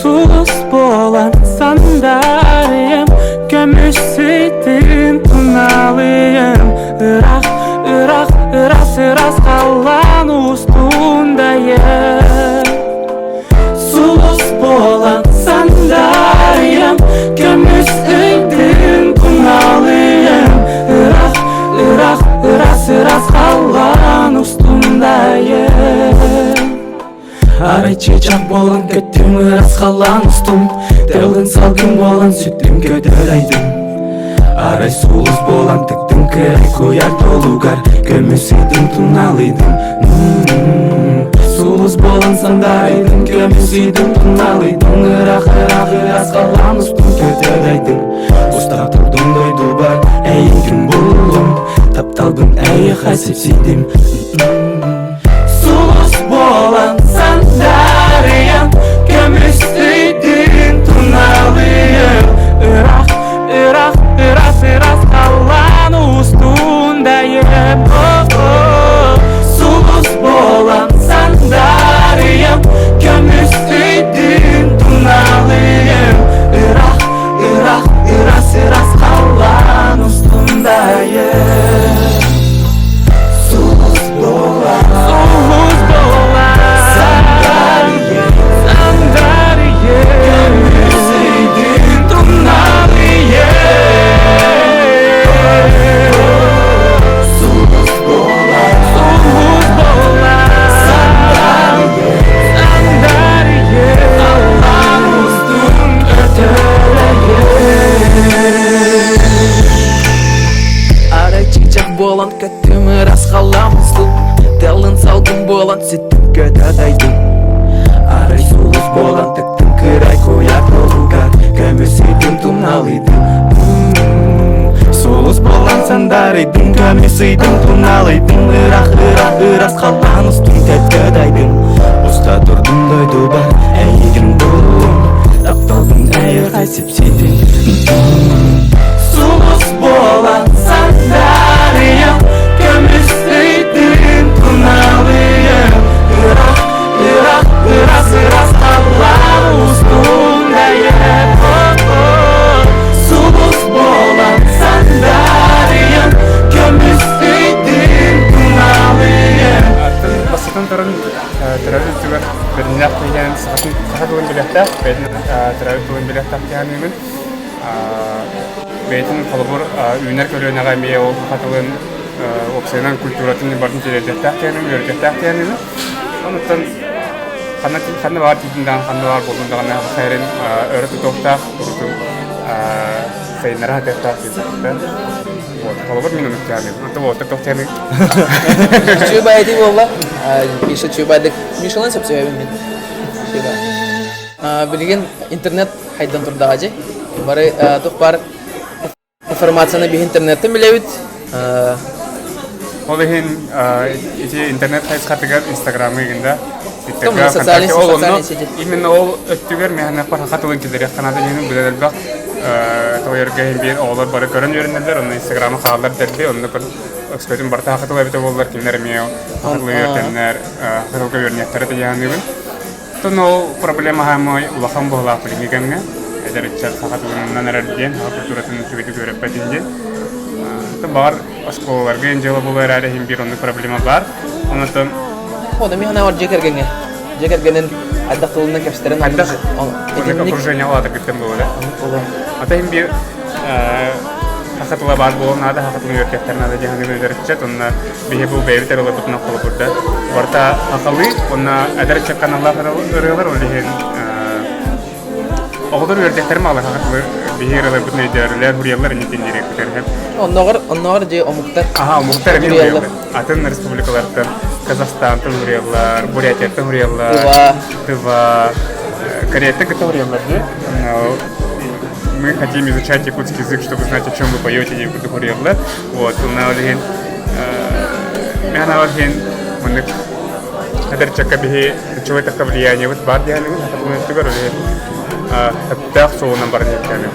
Сулус буолан сандаарыйым, көмүс сыйтын туналыйым, ыраах, ыраах, ыраас, ыраас халлаан устундайым. Сулус буолан сандаарыйым, көмүс ыйдын туналыйым, ыраах, ыраах, ыраас, ыраас халлаан устундайым. Арай чыычаах буолан көттүм ыраас халлаан устун, тыалын салгын буолан сүттүм көтөр айдым. Арай сулус буолан тыктым кыай куйаар толугар, көмүс ыйдым туналыйдым. Сулус буолан сандаарыйдым, көмүс ыйдым туналыйдым, ыраах ыраах ыраас халлаан устун көтөр айдым. Уста турдум дойдубар, эйигин буллум, тапталбын эйиэхэ сипсийдим. Сулус буолан сандаарыйан, көмүс өйдүүн туналыйым. Ыраах, ыраах, ыраас, ыраас халлаан устундайым. Сулус буолан сандаарыйан, көмүс өйдүүн туналыйым. Ыраах, ыраах, ыраас, ыраас халлаан устундайым. Сулус буолан, сулус буолан, сандарыйым, сандарыйым, көмүс өйдүүн туналыйым. Сулус буолан, сулус буолан, сандарыйым, сандарыйым, халлаан устун өтөлөйүм. Арай чыычаах буолан көттүм ыраас халлаан устун, Тыалын салгын буолан сүттүм көтө дайдым. Арай сулус буолан тыктым кырай куйаар толугар, көмүс ыйдым туналыйдым. Сулус буолан сандарыйдым, көмүс ыйдым туналыйдым, ыраах ыраах ыраас халлаан устун көтө дайдым. Уста турдум дойдубар, эйигин буллум, тапталбын эйиэхэ сипсийдим. Сулус буолан сандаарыйам, көмүс ыйдыын туналыйым. Ыраах, ыраах, ыраас, ыраас халлаан устун дайым. Сулус буолан сандаарыйам, көмүс ыйдыын туналыйым. Бастатан туран төрөөбүт өттүгэр бэриннээх киһиэн сахатын саха тылын билиэхтээх, бэйэтин төрөөбүт тылын билиэхтээх киһи Бэйэтин холобур үүнэр көлүөнэҕэ эмиэ ол саха тылын уопсайынан культуратын барытын тириэрдиэхтээх диэни, үөрэтиэхтээх диэни. Онуттан ханна ханна баар тиийдин даҕаны, ханна баар буоллун даҕаны саха сирин өрө тутуохтаах, урутун сайыннара сатыахтаах диэн Вот, холобур мин оннук тиһаныым. Онто уолаттар туох тиһаныый? Чуубайдыы буолла. Миша Чуубайдык. Мишалан сөпсөһөбүн мин. Билигин интернет хайдан турдаҕа дьи. Бары туох баар информацияны биһи интернеттэн билэбит. Ол иһин ити интернет хайысхатыгар Инстаграмы игинда Твиттерга, ВКонтакте ол онно именно ол өттүгэр миэхэ саха тылын киллэриэх санаата диэн билэр элбэх тоҕойорго иһин биир оҕолор бары көрөн үөрэнэллэр, онно Инстаграмы хааллар дэлби, онно өскөтүн барыта саха тыла эбитэ буоллар кинилэр эмиэ саха тылы үөрэтэннэр саха тылга үөрэниэхтэрэ диэн Оттон ол проблема хаамай улахан быһыылаах билиҥҥи кэмҥэ. Эдэр ыччат саха тылынан эрэр диэн, саха культуратын үчүгэйдик үөрэппэтин диэн. Оттон баҕар оскуолаларга эн дьыала буолуо эрээри иһин биир оннук проблема баар. Онон Ону мин санаабар дьиэ кэргэҥҥэ. Дьиэ кэргэнин хайдах тылынан кэпсэтэрин хайдах оннук окружение улаатаргыттан буолуо. Ата иһин биир саха тыла баар буолуон наада, саха тылын үөрэтиэхтэр наада диэн саныыбын эдэр ыччат. Онно биһи бу бэйэбит ырыаларбытынан холобурда. Барыта сахалыы уонна эдэр ыччакка аналлаах ырыалар, ол иһин оҕолор үөрдэхтэрин маҕалар саха тылы биһи ырыаларбытын өйдөөрүлэр, суруйаллар иннитин дириэкпитэр Онноҕор, онноҕор дьэ омуктар Аха, омуктар эмиэ суруйаллар. Атын республикалартан, Казахстантан суруйаллар, Бурятияттан суруйаллар, Тыва. Тыва, Кореяттан кытта суруйаллар дии. Мы хотим изучать якутский язык, чтобы знать, о чем вы поете, диэн курдук суруйаллар. Вот, уонна ол иһин мин санаабар иһин маннык эдэр ыччакка биһи ыччабыт влияниебыт баар диэхэнигин сахатылын ол иһин сөптөөх суолунан баран иһиккэни.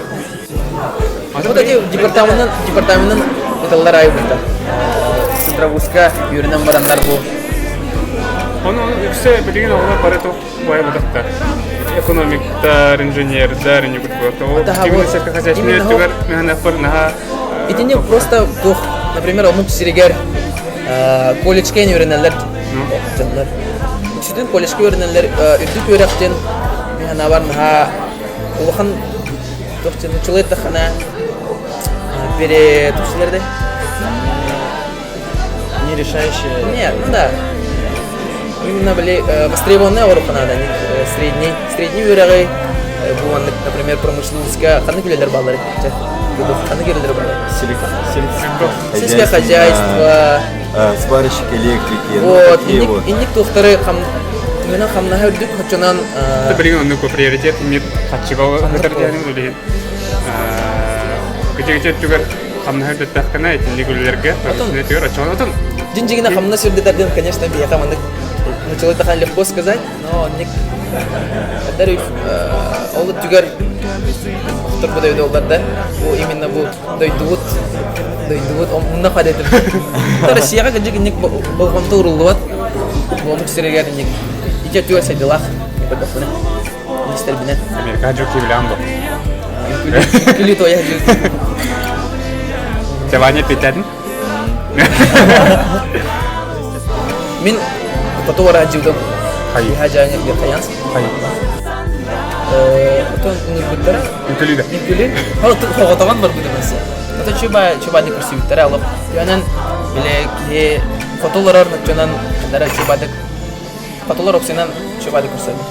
Вот эти департаментын департаментын ыталлар айбыттар. Центровузка үөрэнэн бараннар бу. Ону үксэ билигин оҕолор бары туох баайбатахтар. Экономиктар, инженердар, инник Именно сельскохозяйственный өттүгэр механаппар наһаа Итини просто туох, например, омук сиригэр колледжка үөрэнэллэр дьоннор. Үксүтүн колледжка үөрэнэллэр үрдүк үөрэхтэн механабар наһаа улахан туох нуччалыы эттэххинэ пере туох Не решающая. Нет, ну да. Именно были востребованная оруха надо, средний, средний үөрэҕи бу маннык, например, промышленностька ханнык үлэлэр бааллар ханнык үлэлэр бааллар? Сельское хозяйство, сварщик электрики, вот, инник, инник туохтары хам Мына хамнаһа үрдүк хочонан Билигин оннук приоритет мир хаччыга ытар диэн үлэһин. Кичи-кичи өттүгэр хамнаһы үрдэттаххына итинник үлэлэргэ өтүгэр оччоҕуна отон Дьин-дьигинэ хамнас үрдэтэрдин, конечно, биһиэхэ маннык нуччалыы легко сказать, но онник эдэр ол өттүгэр охторбут өйдө олар да бу именно бу дойдубут дойдубут мунна падетим Россияҕа кырдьык инник болҕомто уруллубат омук сиригэр инник ити өттүгэр сайдылаах көрдөхпүнэ истэрбинэн Америка жок киbilään бу Күлүү тоя Ваня питәдин Мин хоту бара дьыбытым. Хайа Верхоянск. Отон ыҥырбыттара. Үҥкүлүүдэ. Үҥкүлүү. Хоҕотоҕон барбытым өссө. Ото чуба чубаны көрсүбүттэрэ алып. Онон биле киһи хоту олорор ноччонон дара чубадык хотулар опсынан чубады көрсөдү.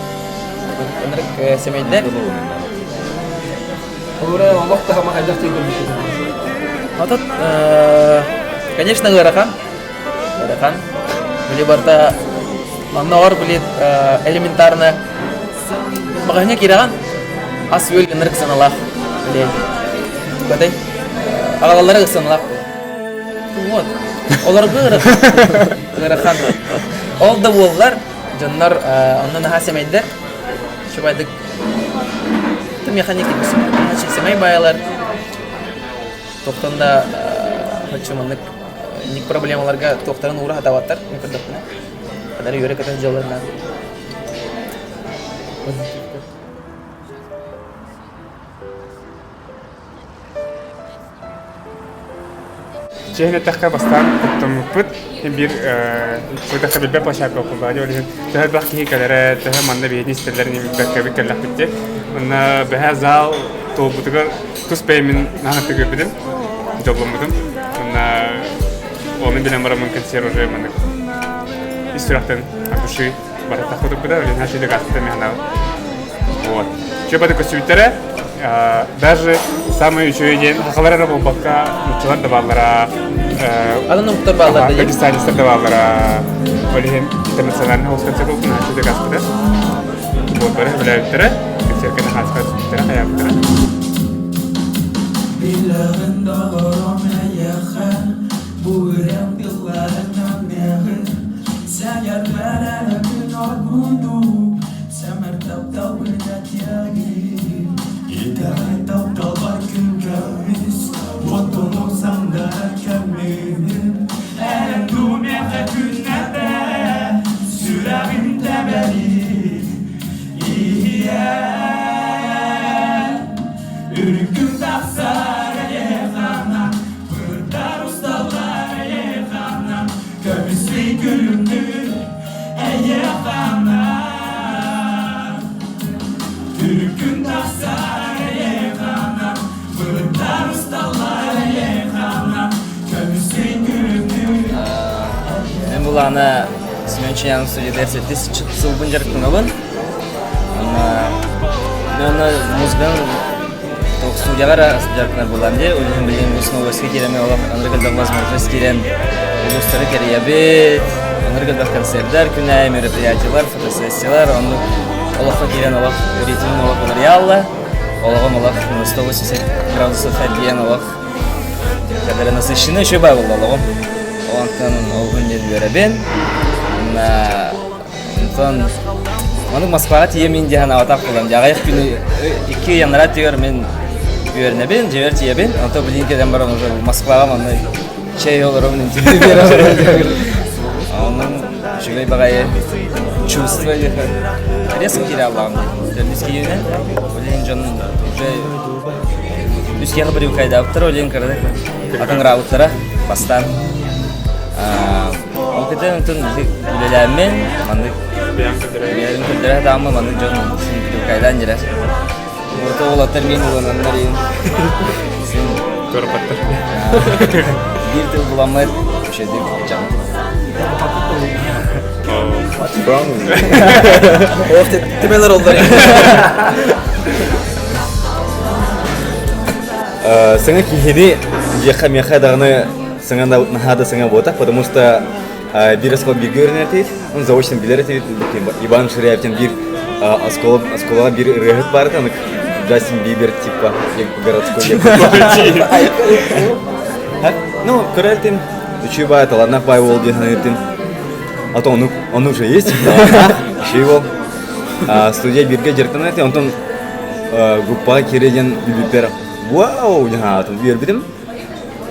Ынырык сэмэйдэр. Ура, олох таһыма хайдах тиийдим Отот, конечно, ыарахан. Ыарахан. Били барта оннооҕор били элементарно маҕаһыҥҥа киирэҕин ас-үөл ынырык сыаналаах били тугатай аҕалаллара сыаналаах вот олорго ыарахан ыарахан ол да буоллар дьоннор онно наһаа сэмэйдэр Чубайдык механик сэмэй баайалар туохтан да хочу маннык ник проблемаларга туохтарын уура хатабаттар мен көрдөхпүнэ кадары үөрэ көтө дьалларынан Чиэһин эттэххэ бастаан оттоммуппут биир быдахха билбэт площадка буолла. Ол иһин төһө элбэх киһи кэлэрэ, төһө манна биһигини истэллэрин билбэккэбит кэллэхпит дии. Онно бэһээ зал туолбутугар тус бэйэмин наһаа көрбүтүм, дьолломмутум. Онно ону билэн бараммын консерв уже маннык ис сүрэхтэн от души барыта хотуппута, блин, наши доказательства Вот. Че бады көстүбүттэрэ, даже самый үчүгэй диэн хахалар эрэ буолбакка, нуччалар да бааллара, Атын омуктар бааллар да дагестанецтар да бааллара. Ол иһин интернациональный host концерт буолбут наһаа доказпыта. Вот бары билээбиттэрэ, концерткэ наһаа түспүттэрэ, хайаабыттара. Билэҕин доҕорум эйиэхэ бу ырыам тылларынан миэхин Сэгэрбэр күн оргуйдуу Сэмэр тапталбын этиэгин Итэҕэй тапталбар күн көмүс Уоттунук сандара кэммин Эн дуу миэхэ күннэтэ Сүрэҕим тэбэрин Иһийэр Үрүҥ тахсар эйиэхэ Бырдар усталлар эйиэхэ Көмүскүй күлүмнүүр эйиэхэ Түркүн тахсар эйиэхэ Былыттар усталлар эйиэхэ Көмүскүй күлүмнүүр Мен булаана Семен Чинянов студияда сэттис сылбын дьарыктанабын. Онно музыканан студияҕа эрэ дьарыктанар буоллаҕым дии. Ол иһин билигин бу Сновойскай киирэммин олох анырык элбэх возможность киирэн улуустары кэрийэбит. Анырык элбэх концерттар күнэ, мероприятиелар, фотосессиялар, оннук олоххо киирэн олох ритмин олох уларыйаалла. Олоҕум олох 180 градусов эргийэн олох Когда насыщенный еще бай буолла олоҕум. Онтон олгун диэн үөрэбин. Онтон Ону Москваҕа тиийэмин диэн санаабатах буолан, аҕыйах күнү икки январь түгэр мин үөрэнэбин, дьиэбэр тиийэбин. Онтон билигин кэлэн баран уже Москваҕа манна чэй олоробун интервью биэрэ Онон үчүгэй баҕайы чувство. Резко киирэ аллаҕым дии. Төрдүс киһинэн, ол иһин дьон уже үс киһиэхэ привыкайдаабыттара, ол иһин кыратык атыҥыраабыттара бастаан. Ол кытын онтон үлэлээммин, маннык бэйэм көрдөрө сатааммын, маннык дьон привыкайдаан дьэрэр. Ото уолаттар миин улананнар иин. Син Көрбөттөр. Биир тыл буламмыт, үчүгэйдик дьаҥ. What's wrong with you? Ох, түмэлэр оллар. Саҥа киһини дьиэхэ миэхэ даҕаны саҥа наһаа да саҥа буотах, потому что биир оскуола бииргэ үөрэнэр он заочно билэр этибит Иван Ширяев биир оскуолаҕа биир ырыаһыт баар этэ, Джастин Бибер типа городской Ну, көрөр этим, үчүгэй баай, талааннаах баай уол диэн саныыр этим. А то он, он уже есть, талааннаах, үчүгэй уол. Студия бииргэ дьарыктанар этим, онтон группаҕа киирэ диэн билбиппэр вау, диэн үөрбүтүм.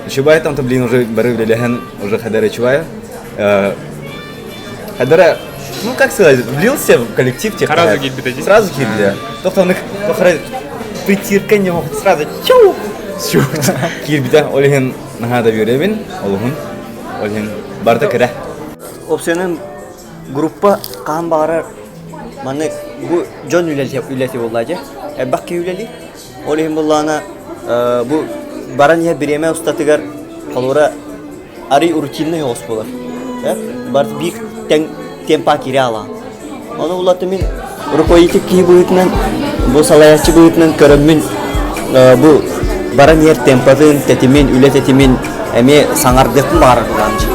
Үчүгэй там, блин, уже бары үлэлэһэн, уже хадара үчүгэй. Хадара, ну как сказать, влился в коллектив тех. Сразу киирбитэ Сразу киирбитэ. Тохтонук, тохара притирка не мог сразу чау киирбитэ. Ол иһин наһаа да үөрэбин, олуһун. Ол иһин барыта кэрэ. Опсуйанан группа хаһан баҕарар маннык бу дьон үлэлэтэ буолла дьэ. Элбэх киһи үлэлиир. Ол иһин буоллаҕына бу баран иһэр бириэмэ устатыгар холобура арый рутинный оҕус буолар. Бар биир тэҥ темпа киирэ аалаан. Ону улата мин руководитель киһи быһыытынан бу салайааччы быһыытынан көрөммүн бу баран иһэр темпатын, тэтимин, үлэ тэтимин эмиэ саҥардыахпын баҕарар буолааччы.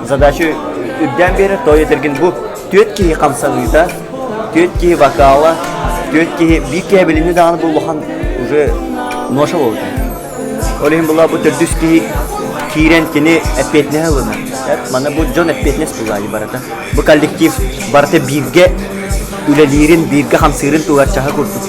Задача үрдээн биэрэр, той этэргин бу түөрт киһи хамсаныыта, түөрт киһи вокала, түөрт киһи биир киһи билинни даҕаны бу улахан уже ноша буолбута. Ол иһин була бу төрдүс киһи киирэн кини эппиэтинэһи ылынар. Манна бу дьон эппиэтинэс булаайы барыта. Бу коллектив барыта бииргэ үлэлиирин, бииргэ хамсыырын туһугар чаһы курдук.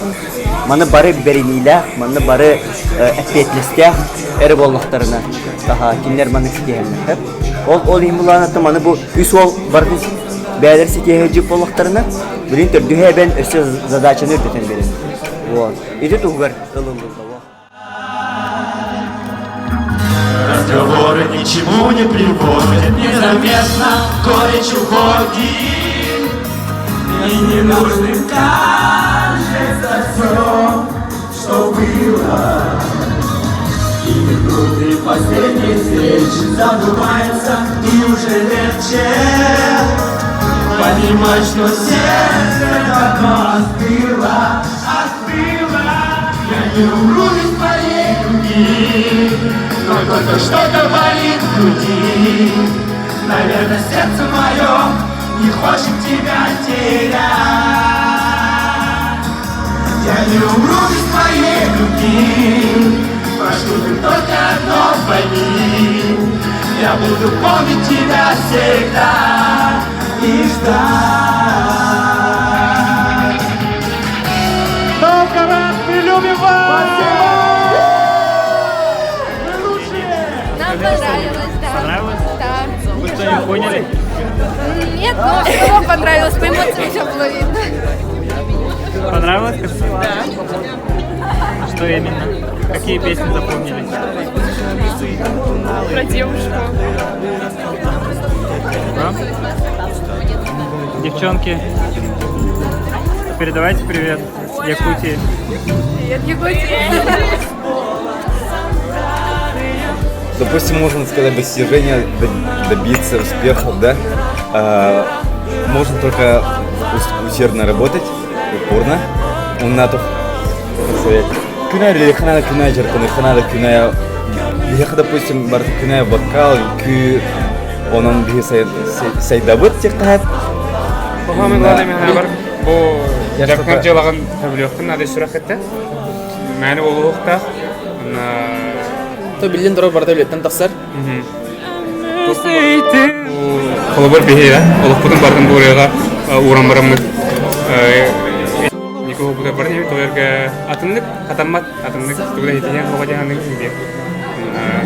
Маны бары бэриниилээх, манна бары эппиэтинэстээх эрэ буоллахтарына таһаа кинилэр маннык ситиһэллэр. Ол ол иһин булаанатта маны бу үс уол барытын бэйэлэр ситиһэ буоллахтарына, билин төрдүһэ эбэн өссө задачаны үрдэтэн биэрэн. Вот. Ити туһугар ылыллылла. Разговоры ни к чему не приводят, незаметно горечь уходит. И ненужным кажется все, что было. И минуты последней встречи забываются, и уже легче Понимать, что сердце давно остыло, остыло. Я не умру без твоей любви, но только что-то болит в груди. Наверное, сердце мое не хочет тебя терять. Я не умру без твоей любви, прошу ты только одно пойми. Я буду помнить тебя всегда и ждать. Новгород, мы любим вас! Вы лучшие! Нам понравилось, да. Понравилось? Да. Вы что-нибудь поняли? Нет, но все равно понравилось, по эмоциям все было видно. Понравилось? Да. Что именно? Какие песни запомнились? Про девушку. Да? Девчонки, передавайте привет Якутии. Привет, Якутия. Допустим, можно сказать, достижения, добиться успехов, да? А, можно только усердно работать, упорно. Онна Күнә ханада күнә жарканы ханада күнә биһиэхэ допустим барыта күнә вокал үҥкүү онон биһи сайдабыт тиэхтэһэт Самое главное, мен бар бу дьарыктанар дьыалаҕын сөбүлүөххүн наада сүрэххиттэн. Мээнэ буолуохтаах. То биллин турар барыта үлэттэн тахсар. Холобур биһиги олохпутун барытын буурайга ууран бараммыт Никого бу бар диэбит тоҕо атыннык хатаммат атыннык тугу да иһитиһиэн оҕо диэн диэн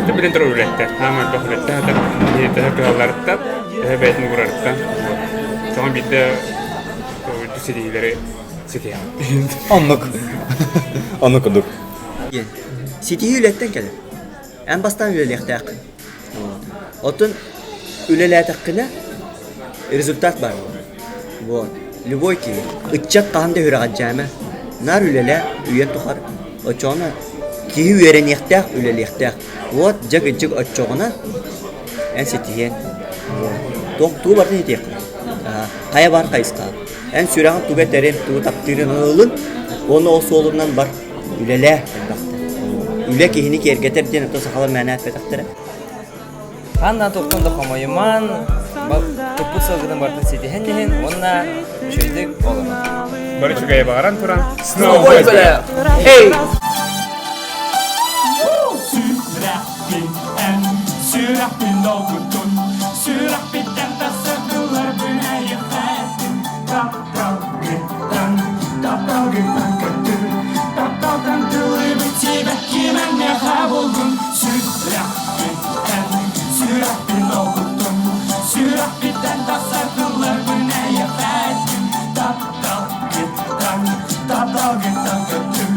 Ты билэн турар үлэттэр хаама элбэх үлэттэр хатар төһө кыһалларыттан төһө бэйэтин уурарыттан соҕон биирдэ ситиһиилэри ситиһэҕин. Оннук. Оннук курдук. Ситиһии үлэттэн кэлэр. Эн бастаан үлэлиэхтээххин. Оттон үлэлээтэххинэ результат баар буолар. Вот. Любой киһи. Ыччат хаһан да үрэҕэлдьээмэ. Наар үлэлээ, үйэн тухары. Оччоҕуна киһи үөрэниэхтээх, үлэлиэхтээх. Вот, дьэ кырдьык оччоҕуна эн ситиһиэҥ. Туох тугу барытын ситиэххин. Хайа баар хайысха. Эн сүрэҕин тугу этэрин, тугу таптыырын ылын, уонна ол суолунан бар. Үлэлээ элбэхтэ. Үлэ киһини киэргэтэр диэн ото сахалар мээнэ эппэтэхтэрэ. Ханна туохтан да хомойуман, туппут сылгытын барытын ситиһэн иһин уонна үчүгэйдик олорун. Бары үчүгэйи баҕаран туран, Сноубой бэлэх! Эй! Сүрэхпин эн, сүрэхпин долгуттун, сүрэхпиттэн тахсардыларбын эйиэхэ эттим, Тапталгыттан, тапталгыттан көттүм, тапталтан тылыбыт сибэкким миэхэ булгун, сүрэхпиттэн, сүрэхпин долгуттум, сүрэхпиттэн тахсар тылларбын эйиэхэ эттим, тапталгыттан, тапталгыттан көттүм,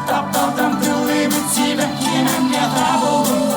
тапталтан тылыбыт сибэкким миэхэ булгун.